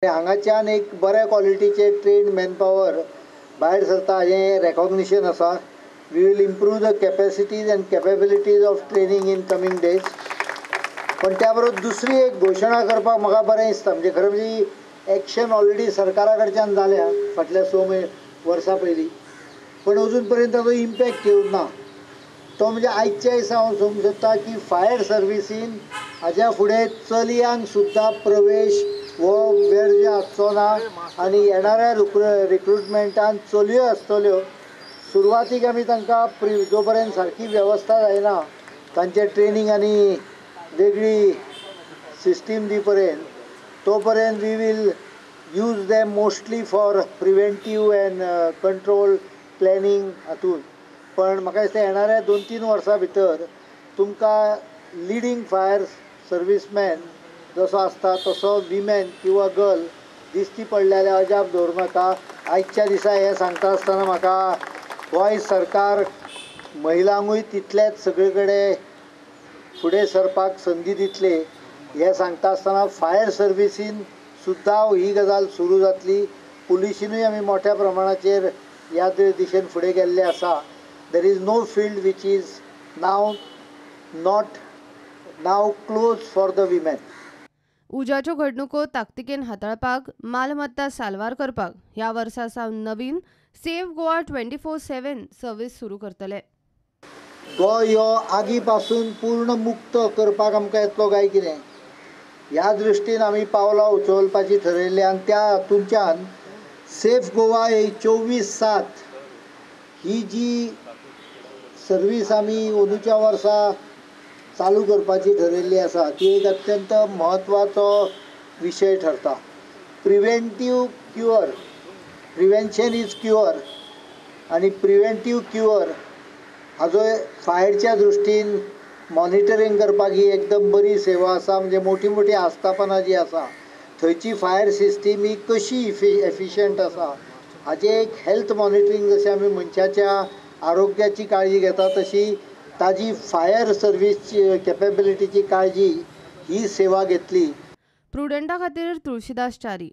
हांगाच्यान एक बऱ्या क्वॉलिटीचे ट्रेन्ड मॅनपावर भायर सरता हें रेकॉग्निशन आसा. We will improve the capacities and capabilities of training in coming days. पण त्या बरोबर दुसरी एक घोशणा करपाक म्हाका बरें दिसता, म्हणजे खरें म्हणजे एक्शन ऑलरेडी सरकारा कडच्यान जाल्या फाटल्या 6 वर्सां पयलीं, पण अजून पर्यंत ताचो इम्पॅक्ट येवंक ना. तो म्हणजे आयच्या दिसा हांव सांगूंक सोदता की फायर सर्विसीन हाज्या फुडें चलयांक सुद्दां प्रवेश हो वेळ आसचो ना आनी येणाऱ्या रिक्रुटमेंटान चलयो आसतल्यो. सुरवातीक आमी तांकां जो पर्यंत सारकी वेवस्था जायना तांचें ट्रेनींग आनी वेगळी सिस्टीम दी पर्यंत तो पर्यंत we will use them mostly for preventive and control planning हातूंत. पण म्हाका दिसता येणाऱ्या 2-3 वर्सां भितर तुमकां लिडींग फायर सर्विसमॅन जसो आसता तसो विमेन किंवा गर्ल दिश्टी पडले जाल्यार अजाप दवरूं नाका. आयच्या दिसा हें सांगता आसतना म्हाका गोंय सरकार महिलांकूय तितलेच सगळे कडेन फुडें सरपाक संदी दितले हें सांगता आसतना फायर सर्विसीन सुद्दां ही गजाल सुरू जातली. पुलिशीनूय आमी मोठ्या प्रमाणाचेर ह्या दिशेन फुडें गेल्ले आसा. There is no field which is now not now close for the women. उज्याच्यो घडणुको ताकतिकेन हाताळपाक, मालमत्ता साल्वार करपाक ह्या वर्सा सावन नवीन सेव गोवा 24/7 सर्वीस सुरू करतले. गोंय हो आगी पासून पूर्ण मुक्त करपाक आमकां येतलो काय कितें ह्या दृश्टीन आमी पावलां उचलपाची थरयल्ली आनी त्या हातूंतल्यान सेफ गोवा ही 24/7 ही जी सर्वीस आमी अंदूच्या वर्सा चालू करपाची ठरयल्ली आसा ती एक अत्यंत म्हत्वाचो विशय ठरता. Preventive cure, prevention is cure आनी प्रिवेंटीव क्युअर हाजो फायरच्या दृश्टीन मॉनिटरींग करपाक ही एकदम बरी सेवा आसा. म्हणजे मोठी मोठी आस्थापनां जी आसा थंयची फायर सिस्टीम ही कशी एफिशंट आसा हाजें एक हेल्थ मॉनिटरींग, जशें आमी मनशाच्या आरोग्याची काळजी घेता तशी ताजी फायर सर्वीसची कॅपेबिलिटीची काळजी ही सेवा घेतली. प्रुडंटा खातीर तुळशीदास च्यारी.